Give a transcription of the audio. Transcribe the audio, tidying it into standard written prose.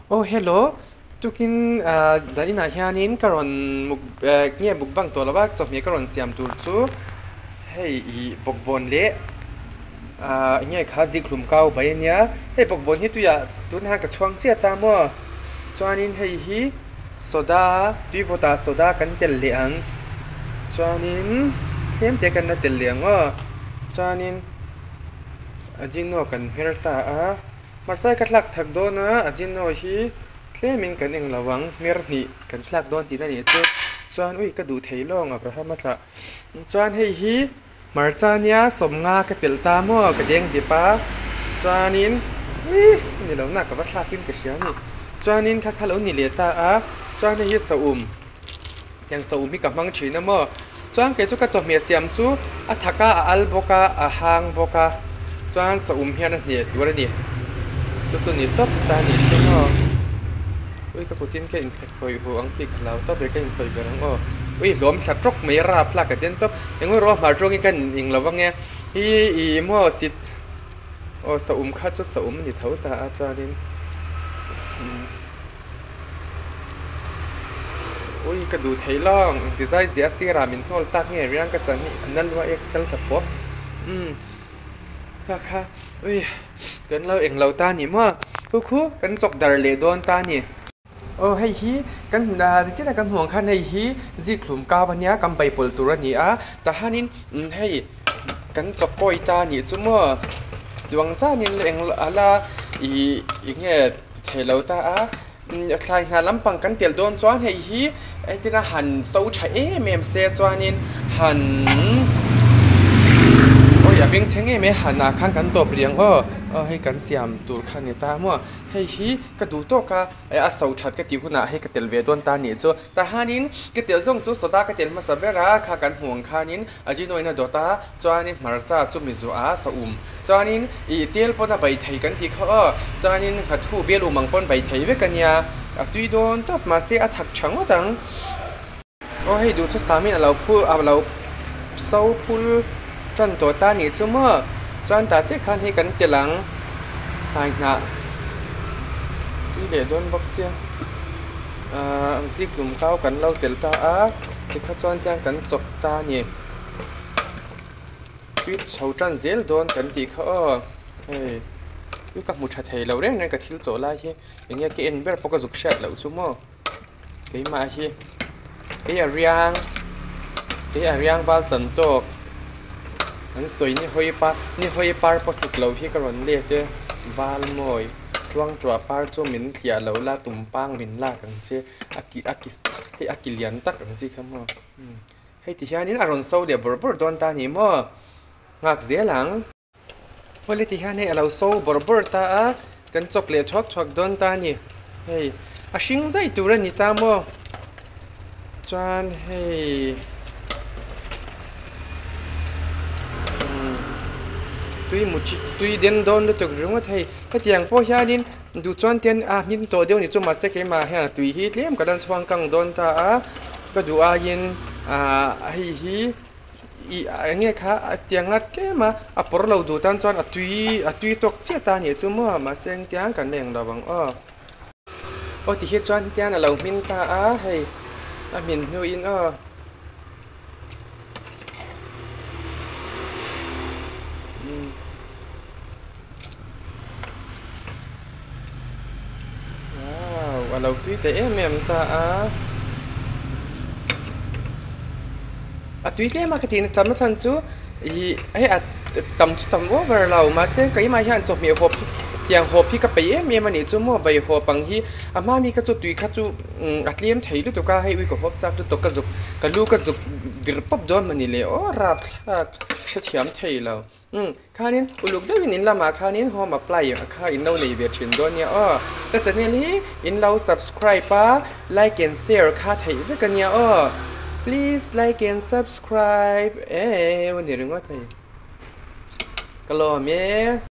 Aw hello, tukin zaninah hianin ka rawn muk nge mukbang tawh lo a chawhmeh ka rawn siam tur chu hei ih bawkbawn leh ah enge kha zikhlum kau bai ania hei bawkbawn hi tuiah tunah hian ka chhuang chiah ta maw chuanin hei hi soda tui vawtah soda kan tel leh ang chuanin tlem te kan la tel leh ang aw chuanin ajino kan hmer ta a. Hmarchai ka thlak thak dawn a, a Gino hi tlemin kan eng lo ang, hmer hnih kan thlak dawn tihna nih chu. Chuan ui ka duh thei lawng Abraham a thlah. Chuan hei hi hmarcha nia sawmnga ka telh ta maw ka deng dip a, chuanin ui ni lo na ka va thlakin ka hria a ni. Chuanin kha kha lo ni leh ta a, chuan hei hi saum, tiang saum hi ka hmang thin a maw. Chuan kei chu ka chawhmeh siam chu a thak a, a al bawk a, a hang bawk a, chuan saum hian a hneh tur a ni. Chu chu ni tawp ta a nih chu maw. Ui ka kutin ka inphek khawih hu ang tih ka hlau tawp e, ka inkhawih ber ang aw. Ui hlawm thla tawk mai rap hlak a den tawp. Engmah erawh hmar tawngin ka ning lo vang e. Hi ih maw sit aw saum kha chu saum a ni tho ta a chuanin. Ui ka duh thei lawng engti zai zia sirah min hnawl tak nge riang ka chan hi a na lua e kal ta pawp umm kha kha ui kan lo eng lo ta ni maw khu khu kan chawk dar leh dawn ta ni. Aw hei hi kan tichin a kan hmuh ang khan hei hi zikhlum kau ania kan baipawlh tur a ni a tahanin hei kan chawk kawi ta nih chu maw duang zanin la eng ala ih eng nge. Thei lo ta a, thlai hna lampang kan tel dawn chuan hei hi engtin a han so tha em em se chuanin han awi a bengchheng em em han ah khan kan tawp riang aw aw hei kan siam tur kha a ni ta maw hei hi ka duh tawk a a so that ka tih hunah hei ka tel ve dawn ta a nih chu tahanin ka tel zawng chu soda ka tel hmasa ber a kha kan hmuh ang khanin Ajinoin a dawt a chuanin hmarcha chu mi zuah a sa um. Chuanin ih tel pawn a bai thei kan tih kha aw. Chuanin nghathu bel um ang pawn bai thei vek a nia. A tui dawn tawp mahse a thak tha ngawt ang. Aw hei duhthusam in a lo phul a lo so phul tan tawh ta nih chu maw. Chuan tah chiah khan hei kan tel ang thlai hnah tui leh dawn bawk sia. Ahh zikhlum kau kan lo tel ta a tikha chuan tiang kan chawp ta a ni. Tui chho tan zel dawn kan tih kha aw hei tui ka hmu tha thei lo reng reng ka thil chawh lai hi eng nge ka en ber pawh ka zuk hriat loh chu maw keimah hi kei a riang kei a riang val chan tawk an sawi ni hawi pa ni hawi par pawh tluk loh hi ka rawn let e val mawi tluang tuah par chu min thliah loh la tum pang min lak ang che a ki a ki hei a ki lian tak ang chi kha maw. Hei ti hianin a rawn so leh bawrh bawrh dawn ta a ni maw? Nghak zel ang. Awle ti hian hei a lo so bawrh bawrh ta a, kan chawk leh thuak thuak dawn ta a ni. Hei a hring zai tur a ni ta maw? Chuan hei tui mu chi tui den dawn lutuk ringawt hei. Hetiang pawh hianin duh chuan ten a hmin tawh deuh a ni chu mahse keimah hian a tui hi tlem ka lan chhuang kang dawn ta a. Ka duh aiin ah hei hi ih eng nge kha a tiang a tlem a a pawr lo duh tan chuan a tui a tui tawk chiah ta a nih chu maw mahse engtiang kan la eng lo ang aw. Aw ti hi chuan hetiang a lo hmin ta a hei a hmin hnuin aw. Wow a lo tui ta em em ta a a tui tlem a ka tihna tam na chhan chu ih hei a tam chu tam over lo mahse keimah hian chawhmeh hawp tiang hawp hi ka peih em em a nih chu maw bai hawp ang hi a hma mi kha chu tui kha chu a tlem thei lutuk a hei ui ka hawp chak lutuk ka zuk ka lu ka zuk dir pawp dawn mawni le aw rapthlak hrethiam thei lo. Umm, khanin uluk deuhin in lamah khanin home apply kha in lo nei ve thin dawn nia aw. Ka channel hi in lo subscribe a, like and share kha theih vek a nia aw. Please like and subscribe eh ni ringawt hei. Ka lawm e.